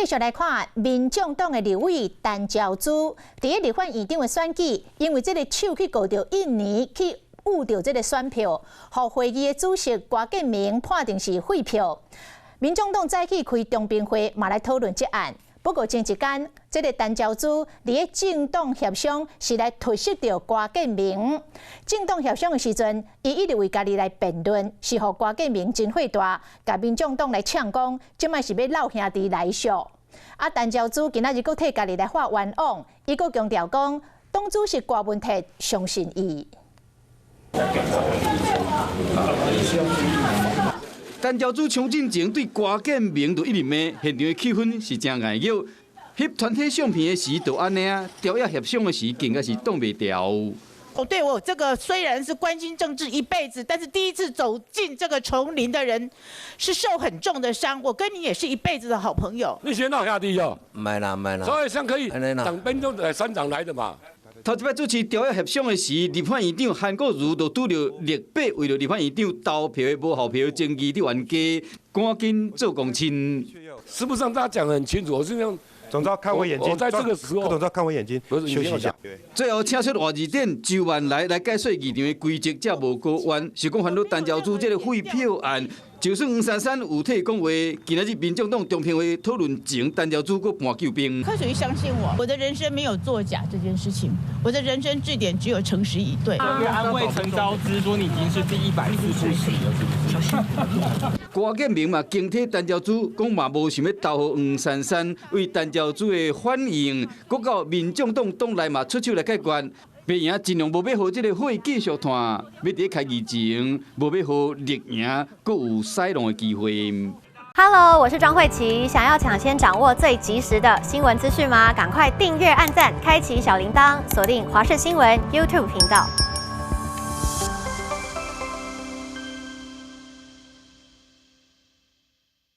繼續來看民眾黨的立委陳昭姿，佇咧立法院長的選舉，因為這个手去勾著印泥，去誤著這个選票，予會議的主席郭建明判定是廢票。民眾黨早起開中評會，嘛來討論這案。不過前一工，這个陳昭姿佇咧政黨協商是來突襲著郭建明。政黨協商的時陣，伊一直為家己來辯論，是予郭建明真火大，共民眾黨來嗆講，這擺是欲鬥兄弟來相。啊，陳昭姿今仔日閣替家己來發冤枉，伊閣強調講，黨主席郭文鐵相信伊。陳昭姿搶進前對郭建明就一直罵，現場的氣氛是誠硬熱。翕團體相片的時就按呢啊，朝野協商的時更加是擋袂牢。哦，對我這個雖然是關心政治一輩子，但是第一次走進這個叢林的人，是受很重的傷。我跟你也是一輩子的好朋友。你先鬧兄弟哦，毋係啦，毋係啦。所以先可以等邊中三長來的嘛。頭一擺主持朝野協商的時，立法院長韓國瑜就拄著綠白為著立法院長投票的無效票爭議佇冤家，趕緊做公親。實不上大家講得很清楚，我是用總召看我眼睛，我在這個時候，總召看我眼睛，休息一下。最後請出外字典周萬來來解說議場的規則，才無過彎。是講煩惱陳昭姿這个廢票案，就算黃珊珊有替講話，今仔日民眾黨中評會討論前，陳昭姿閣搬救兵。柯主席相信我，我的人生沒有作假這件事情，我的人生字典只有誠實以對。安慰陳昭姿說你已經是第100次出席了，是不是？郭建明嘛，警惕陳昭姿，講嘛無想欲投予黃珊珊，為陳昭姿的反應，閣到民眾黨黨內嘛出手來解決，袂贏盡量無欲予這个會繼續拖，欲佇咧開議程，無欲予綠營閣有使弄的機會。 Hello，我是莊慧琪，想要搶先掌握最及時的新聞資訊嗎？趕快訂閱、按讚、開啟小鈴鐺，鎖定華視新聞 YouTube 頻道。